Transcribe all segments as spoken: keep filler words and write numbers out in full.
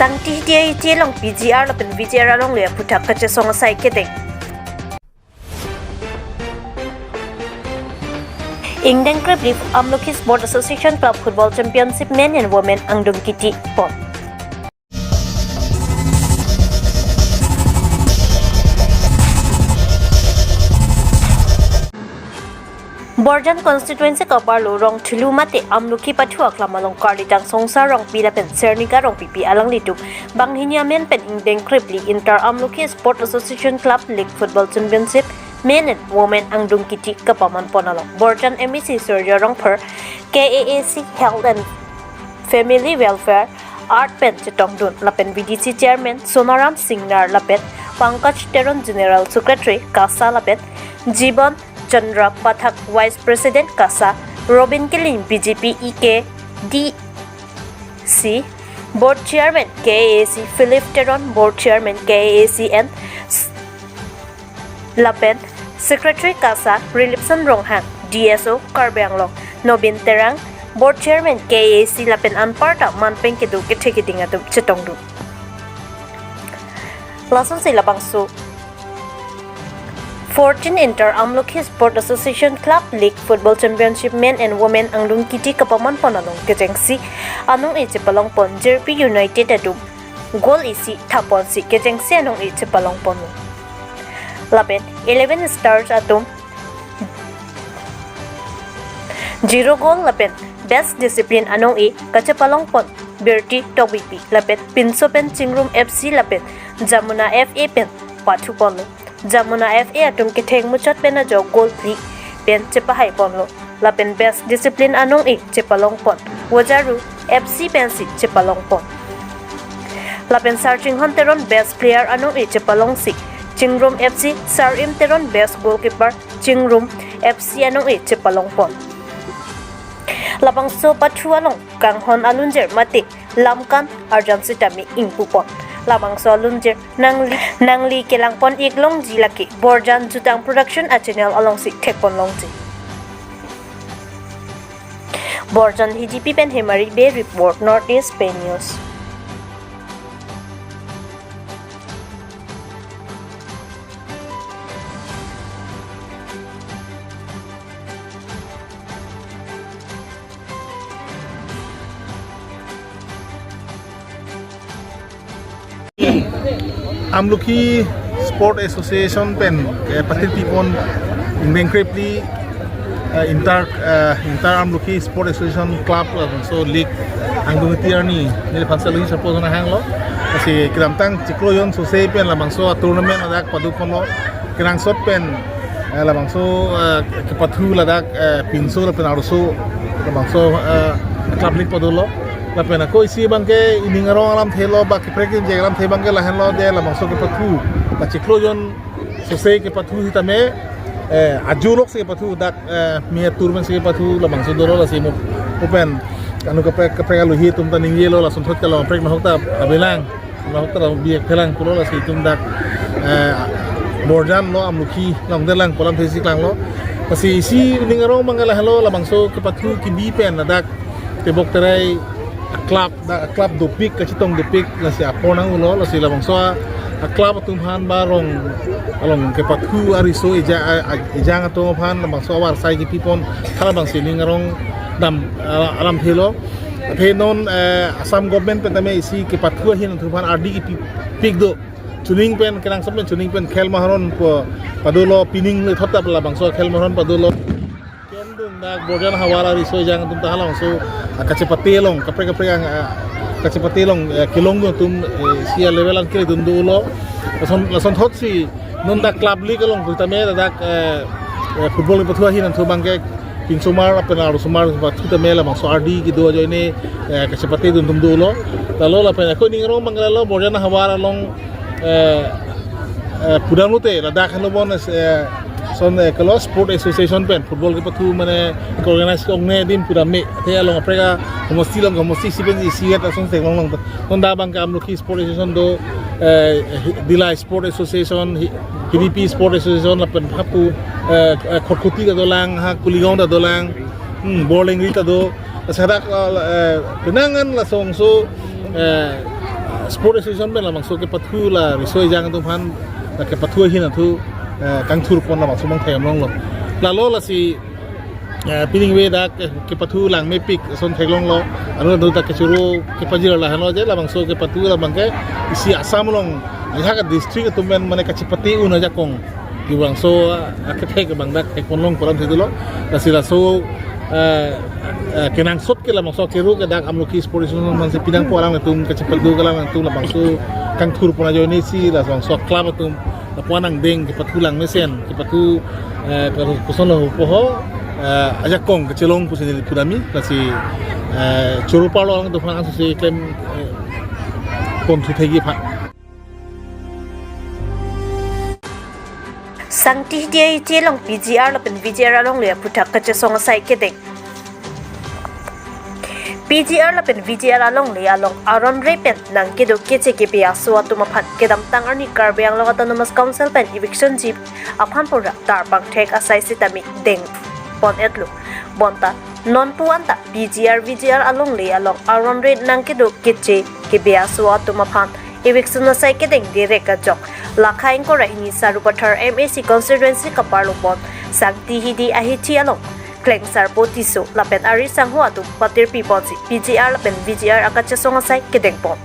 Tangte hiti ahiti along P G R lapen V G R alongle aphuthak kachesong asai kedeng. Ingdeng krepli Amlokhi Sport Association Club Football Championship Men and Women angdung kiti pon. Borjan constituency kaparlo Rongthulu mate Amlokhi pathu aklam along karlitang Songsar Rongpi lapen Sernika Rongpipi alanglitum banghini amen pen ingdeng krepli Inter Amlokhi Sport Association Club League Football Championship Men and Women angdung kiti kapaman pon along Borjan M A C Surjya Rongphar, K A A C Health and Family Welfare, Art pen chetongdun lapen V D C Chairman Sonaram Singnar lapen Pankaj Teron General Secretary KASA lapen Jiban Chandra Pathak Vice President KASA, Robin Killing B J P E K D C Board Chairman K A A C, Philip Teron Board Chairman K A A C and lapen Secretary KASA Rilipson Ronghang, D S O Karbi Anglong Nobin Terang, Board Chairman K A A C lapen anparta manpeng kedo kethe keding atum chetongdun. Lasonsi labangso fourteen Inter Amlokhi Sport Association Club League Football Championship Men and Women angdung kiti kapaman pon along kechengsi anong-e chepalong pon Jirpi United atum goal isi thaponsi kechengsi anong-e chepalong ponlo. Lapen eleven Stars atum zero goal lapen Best Discipline anong-e kachepalong pon Birti Tokbipi lapen pinso pen Chingrum F C lapen Jamuna F A pen pathu ponlo. Jamuna F A atum ketheng muchot pen ajo goal phli pen chepahai ponlo. Lapen Best Discipline anong-e chepalong pon Wajaru F C pensi chepalong pon. Lapen Sar Chinghon Teron Best Player anong-e chepalongsi Chingrum F C, Sar Im Teron Best Goalkeeper Chingrum F C anong-e chepalong pon. Labangso pathu along kanghon alunjir mate lamkan arjan sitame ingpu pon. Labangso alunjir nangli, nangli kelang pon ik longji lake Borjan Jutang Production a channel alongsi thek pon longji. Borjan Hidipi pen Hemari Bey report, North East Pei News. Amlokhi Sport Association pen, eh, patirpi pon ingdeng krepli, eh, Inter, eh, Inter Amlokhi Sport Association Club, eh, so league angdung kiti arni neli phansi alohi support na hanglo. Lasi kedamtang chiklo jon sose pen labangso tournament ladak padu ponlo. Kenangsot pen, eh, labangso, eh, kepathu ladak, eh, pinso lapen arloso labangso, eh, club league padulo. Lapen ako isi abangke ining arong alamthe lo, ba kaprek injek alamthe abangke lahenlo, de labangso kepathu, ba chiklo jon sose kepathu sitame, eh, ajulok si kepathu dak, eh, mia tournament si kepathu labangso dolo. Lasi mo open anu kaprek kaprek alohi atum ta ningjelo, lasonthot ke lo kaprek nahok ta avelang, nahok ta biak phelang pulo. Lasi itum dak, eh, Borjan lo, Amlokhi longdetlang pu alamthe si klanglo. Lasi isi ining arong abangke lahenlo, labangso kepathu kebi pen ladak tebok terai club, dak club dopik, kachetong dopik, lasi apor nang-olo. Lasi labangso a, a club atum aphan ba rong along kepathu ariso eja-, a, a, ejang atum aphan labangso avar sai kepi pon, halabangsi ining arong dam, a, alamthe lo. Athe non, eh, Assam government pen tame isi kepathu ahin atum aphan ardi kepi pik do. Chuning pen, kenangsot pen chuning pen khel maharon pu padulo, pining le thot ta labangso khel maharon padulo. Ken dun dak Borjan havar ariso ejang atum ta halabangso, ah, kachepate along, kaprek kaprek ang, ah, kachepate along, eh, kelongdun atum, eh, isi a level an keledun dolo. Lason, lasonthotsi non dak club league along pu tame dak, eh, eh, football kepathu ahin atum abangke pinsomar lapen arlosomar kepathu tame labangso ardi kedo ajoine, eh, kachepatedun atum dolo. Lalo lapen ako ining arong abangke lalo Borjan havar along, eh, eh, pudam lote ladak helo bon, eh, son, eh, kelo sport association pen football kepathu mane ke-organize ke-ongne adim pudam me. Athe along kaprek a homosti along homosti isi pen isi vet ason theklong long. Non dak abangke Amlokhi Sport Association do, eh, Dillai Sport Association, Hi-, Hidipi Sport Association, lapen hapu, eh, eh, Khatkhati ta dolang, ha Kuligaon ta dolang, hmm, Borlengri ta do. Sadak, eh, penangan lasonso, eh, Sport Association pen labangso kepathu la riso ejang atum aphan la kepathu ahin athu, eh, kangthur pon labangso mangthai amlong lo. Lalo lasi, eh, pining ve dak, eh, kepathu langmepik ason theklong lo. Anu anu dak kechoro kepajir lahenlo je labangso kepathu labang ke isi Assam along ajahak district atum pen mane kachepate un ajakong kibangso, ah, akethek abang dak thekponlong pu alamthe dolo. Lasi laso, eh, eh, kenangsot ke labangso kero ke dak Amlokhi Sport Association mansi pinangpo alanglitum kachepadu ke alanglitum labangso kangthur pon ajoine si labangso club atum lapu-an angdeng kepathu langmesen kepathu, eh, kosonlo pu ho, eh, ajakong kachelong pusi neli pudam-i. Lasi, eh, choro parlo alanglitum aphan angsose klem, eh, ponthu thekji aphan. Sangti Hidi ahithi along P G R lapen V G R alongle aphuthak kachesong asai kedeng. P G R lapen V G R alongle along aron re pen nangkedo keche kebe aso atum aphan kedamtang arni Karbi Anglong Autonomous Council pen eviction ji aphan pura tarpang thek asai sitame dengpon-etlo. Bonta nonpu anta P G R V G R alongle along aron re nangkedo keche kebe aso atum aphan eviction asai kedeng direct ajok. Lakha ingkoi ra hini Sarupathar M A C constituency kaparlo pon Sangti Hidi ahithi along Klengsarpo Tisso lapen ari sangho atum patirpi ponsi P G R lapen V G R akachesong asai kedengpon.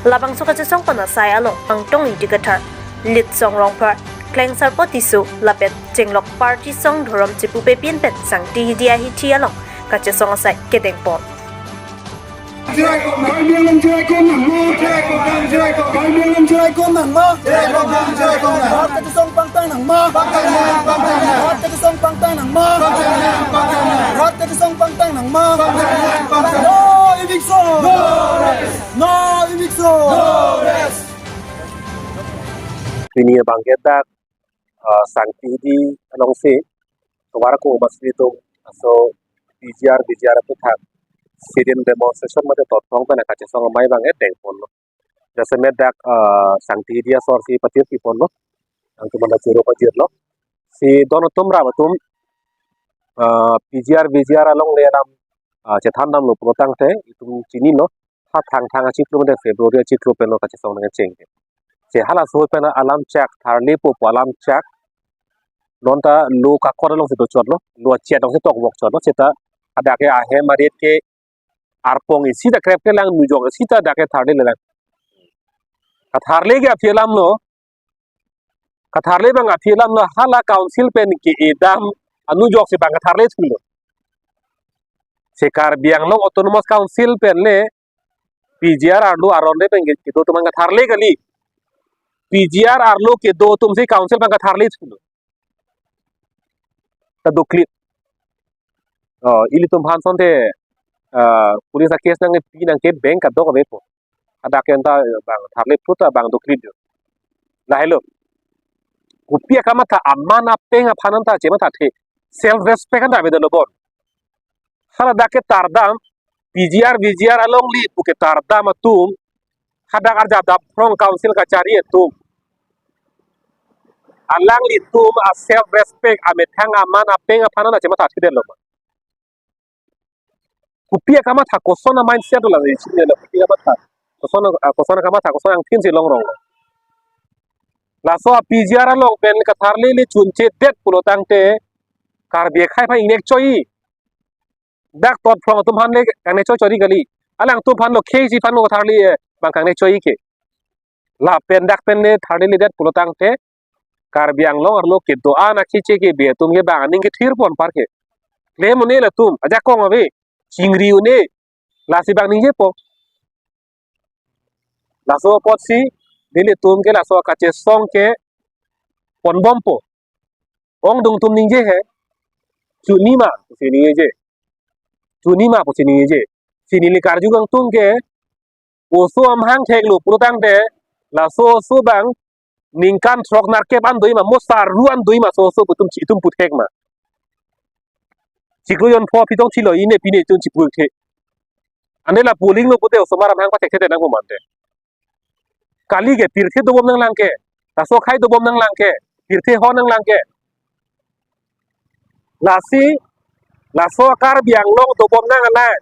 Labangso kachesong pon asai along Angtong Ingti Kathar, Litsong Rongphar, Klengsarpo Tisso lapen chenglok party song dhorom chepupe pin pen Sangti Hidi ahithi along kachesong asai kedengpon. Karbi Anglong Jirai Kom Nangma. Karbi Anglong Jirai Kom Nangma. Rat kachesong pangtang nangma. Rat kachesong pangtang nangma. Rat kachesong pangtang nangma. No eviction. No eviction. Pini abang ke dak, ah, Sangti Hidi alongsi tovar ko masri tum aso P G R V G R aphuthak sit-in demonstration mate totong pen kachesong amei abang ke dengponlo. Jasemet dak, ah, Sangti Hidi asor si patirpi ponlo. Nangtum anta choro pajirlo. Si don atum rap atum, ah, P G R V G R alongle alam, ah, chethan damlo pulo tangte itum chinilo. Ha Thangthang achiklo mate February achiklo penlo kachesong nangcheng ke. Che halaso pen alam chak tharlepo pu alam chak. Nonta lo kakor alongsi dochotlo, lo achet alongsi tokvok chotlo, seta hadak ke ahem arit ke arpong isi ta krep kelang, nujok isi ta dak ke tharle lelang. Katharle ke aphi alamlo, katharle abang aphi alamlo, hala council pen ke-edam anujok si abang katharle thulo. Se Karbi Anglong Autonomous Council pen le P G R arlo aron re pen ke kedo atum abang katharle kali. P G R arlo kedo atum si council abang katharle thulo. Ta doklit. Oh, ilitum aphan asonte, ah, police a case nangpi nangke bank kadok avepo. Hadak ke anta abang tharle phu ta abang doklit do. Lahelo. Kopi akamatha, aman apeng aphan anta chemathathe. Self respect anta avedetlo bon. Hala dak ke tardam, P G R V G R alongle pu ke tardam atum, hadak arjap dap phrong council kachari atum, alanglitum a self respect, amethang aman apeng aphan anta chemathathedetlo. Kopi akamatha, koson a mindset lo la isi ne, kopi akamatha, koson a, koson akamatha, koson angthin si longrong. Laso a P G R along pen katharle le chunchedet pulo tangte Karbi akhei aphan ingnek choi. Dak tot phrong atum aphan le kangnek choi chori kali. Alangtum aphan lo khei si aphan lo katharle, eh, abang kangnek choi ke. Lapen dak pen le tharle ledet pulo tangte Karbi Anglong arlo kedo-an akeche kebe atum ke abang aning kethir pon apar ke. Klem un-e latum, ajakong ave, chingri un-e, lasi abang ningjepo. Laso apotsi nelitum ke laso kachesong ke ponbompo. Ongdung atum ningje he, chunima pusi ningje. Chunima pusi ningje. Si neli karju kangtung ke, oso amahang theklo pulo tangte, laso oso abang ningkan throk nerkep an doji ma, mo sarru an doji ma, so oso pu itum chi, itum puthek ma. Chiklo jon pho aphi tong thilo, ine pine itum chipukthe. Ante la polling lo pute osomar amahang pathekthedet nangpo mante. Kali ke pirthe dobom nanglang ke, laso akhei dobom nanglang ke, pirthe hor nanglang ke. Lasi, laso Karbi Anglong dobom nang alang.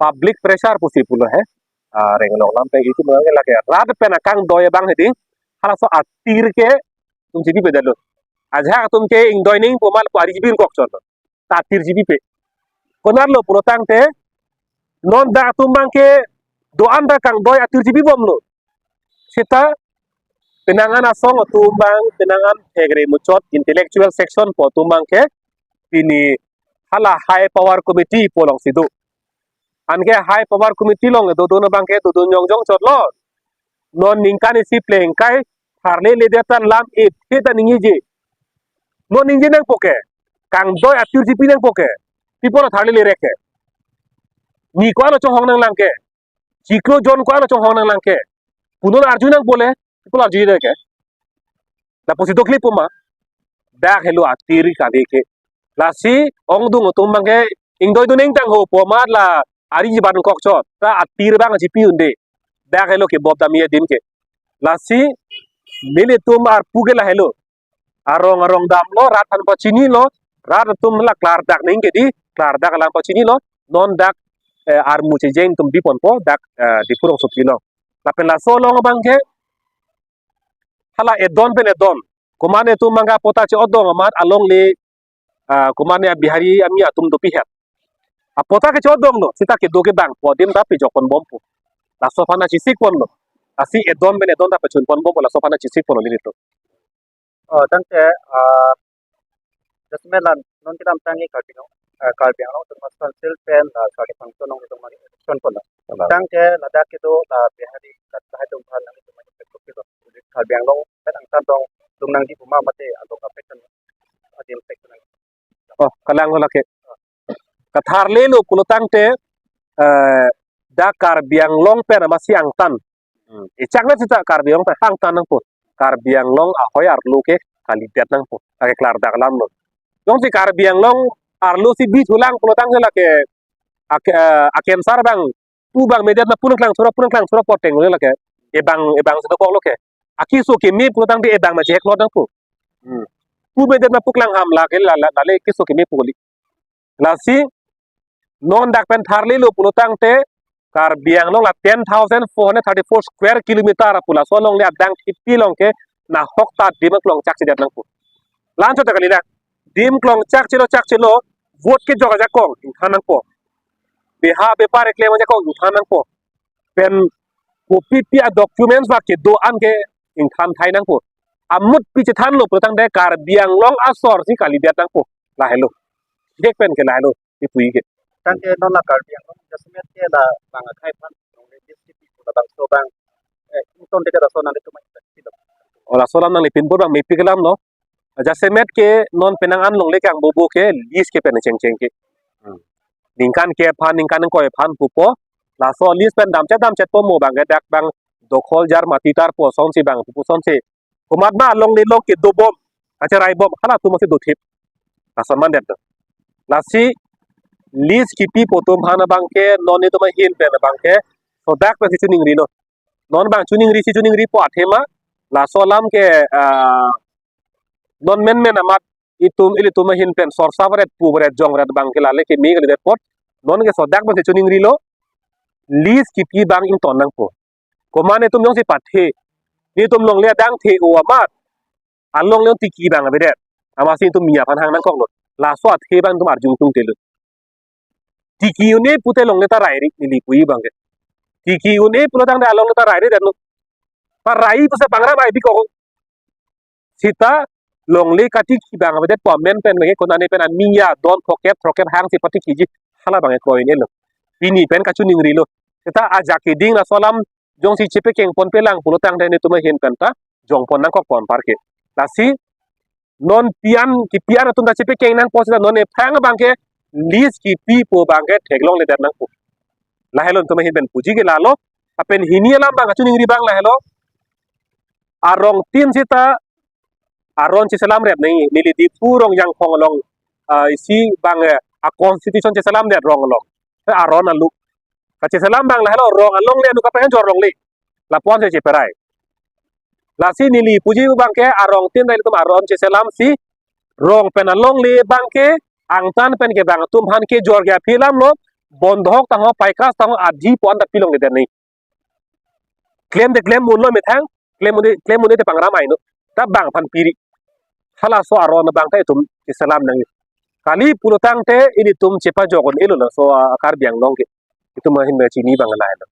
public pressure pusi pulo he. Ah, reng along lam pen isi menang lake rat pen akangdoi abang hedi. Halaso atir ke atum chipi pedalo. Ajahak atum ke ingdoi ning pu amat pu ari chipi kok chot. Ta atir chipipe. Konatlo pulo tangte non dak atum abang ke do-an ta kangdoi atir chipibomlo. Seta penang an asong atum abang, penang an thekre muchot intellectual section pu atum abang ke pini hala high power committee pu alongsi do. Anke high power committee along dodun abang ke dodun jongjong chotlo. Non ningkan isi plengkai tharleledet tan lam-e, seta ningjeje. Non ningje nangpo ke. Kangdoi atir chipi nangpo ke. Pi apotlo tharlele rek ke. Ni ko-an lo chonghong nanglang ke. Chiklo jon ko-an lo chonghong nanglang ke. Pu non arju nangpo le. Pi apotlo arju nang ke. Lapusi dokle pu ma. Dak helo atir kali ke. Lasi ongdung atum abang ke ingdoi dun ingtang ho pu amat la ari chiban kok chot. Ta atir abang chipi unde. Dak helo ke bob dam ye adim ke. Lasi nelitum arpu ke lahelo. Arong arong damlo, rat aphan pachinilo, rat atum la klardak neng ke di, klardak alam pachinilo, non dak eh, armu chejeng atum biponpo, dak eh, Diphu rongsopi along. Lapen laso along abang ke hala edon pen edon. Komatne atum abang ke apota che-odong amat alongle, ah, komatne Bihari ami atum dopikhet. Apota ke che-odonglo, seta kedo ke bang po adim ta pejok ponbompo. Laso aphan ta chesik ponlo. Lasi edon pen edon ta pachun ponbompo, laso aphan ta chesik ponlo nelitum. Oh, tangte, ah, jasemet la non kedamtang ke Karbi Anglong, ah, Karbi Anglong Autonomous Council pen, ah, Karbi Anglong Autonomous Council pen. Salam. Tangte ladak kedo la Bihari kat lahai atum aphan nangtum Karbi Anglong pen angtan dong, dong nangji pu ma mate along affection, adim affection. Oh, kalang lo lake. Katharlelo pulo tangte, eh, dak Karbi Anglong pen amatsi angtan. Hmm. Echak na seta Karbi Anglong pen angtan nangpo. Karbi Anglong ahoi arlo ke kalidet nangpo. Lake klardak alamlo. Jongsi Karbi Anglong arlo si bithulang pulo tangte lake ak-, eh, akensar abang pu abang medet ma pu nangklang thura, pu nangklang thura poteng lo lake. Ebang, ebang si dokoklo ke. Akeso keme pulo tangte ebang ma cheheklot nangpo. Hmm. Pu medet ma pu klang ham lake la, la, lale keso keme pu kali. Lasi non dak pen tharlelo pulo tangte Karbi Anglong la ten thousand four hundred thirty-four square kilometer pu laso alongle adang chipi along ke nahok ta dim klong chakchedet nangpo. La-anchot ta kali na. Dim klong chakchelo chakchelo, vote kejok ajakong ingthan nangpo. Beha bepar keklem ajakong ingthan nangpo. Pen kopipi a-documents ba kedo an ke ingthan thai nangpo. Amut pi chethanlo pulo tangte Karbi Anglong asor si kalidet nangpo. Lahelo. Dek pen ke lahelo. Ipu ke. Tangte non la Karbi Anglong jasemet ke la bang akhai aphan, nong le D C P pu labangso abang, eh, ington deke laso nanglitum ma isak silo. Oh, laso alam nanglipin pur abang mepik alamlo. Jasemet ke non penang an longle kangbobo ke lease ke pen chengcheng ke. Hmm. Ningkan ke aphan, ningkan ingkoi aphan pupo. Laso lease pen damchet damchetpo mo abang ke dak abang dokhol jar mati tarpo asonsi abang pupo asonsi. Komat ma alongle along kedobom, kacheraibom, halatum amatsi dothip. Lason mandet do. Lasi lease kipi pu atum aphan abang ke non netum ahin pen abang ke sodak pensi chiningrilo. Non abang chiningri si chiningripo athema. Laso alam ke, ah, non menmen amat itum ilitum ahin pen sorsa varet pu varet jong varet abang ke lale keme kalidet apot. Non ke sodak pensi chiningrilo. Lease kipi abang ington nangpo. Komat netum jongsi pathe, netum longle adang the-o amat alongle tiki abang avedet. Amatsi netum mi aphan hang nangkoklo. Laso athe abang netum arjung tungtelo. Tiki un-e pute longle ta rairi, neli pu abang ke. Tiki un-e pulo tangte alongle ta rairi detlo. Parai pusi pangram ai bikok. Seta longle katiki abang avedet pu amen pen abang ke konane pen ami adon throkkep throkkep hangsi patikiji, hala abang ke kroin-elo. Pini pen kachiningrilo. Seta ajak keding laso alam jongsi chepekeng ponpe lang pulo tangte nelitum ahin pen ta jongpon nangkok pon parke. Lasi non pi-an kipi-an atum ta chepekeng nangpo seta non ephang abangke lease kipipo abangke theklongledet nangpo. Lahelo nelitum ahin pen puji ke lalo. Lapen hini alam abang kachiningri abang lahelo. Arongtin seta aron cheselamret nangji, neli Diphu Rongjangphong along, ah, isi abang, eh, a constitution cheselamdet rong along. Eh, aron alu. Kacheselam abang lahelo, rong alongle anu kaprek anjor longle. Lapuan si cheperai. Lasi neli puji abangke arongtin ta ilitum aron cheselamsi rong pen alongle abangke angtan pen kevang atum aphan kejor ke aphi alam lo, bondhok tangho, paikas tangho, adhi puan ta pilongledet nangji. Klemte klem unlo methang, klem unde, klem unde te pangram aino. Ta bang aphan piri. Halaso aron abang ta itum cheselam nangji. Kali pulo tangte ilitum chepajok un-elo laso a Karbi Anglong ke. Itum ahin chini abang lahelo.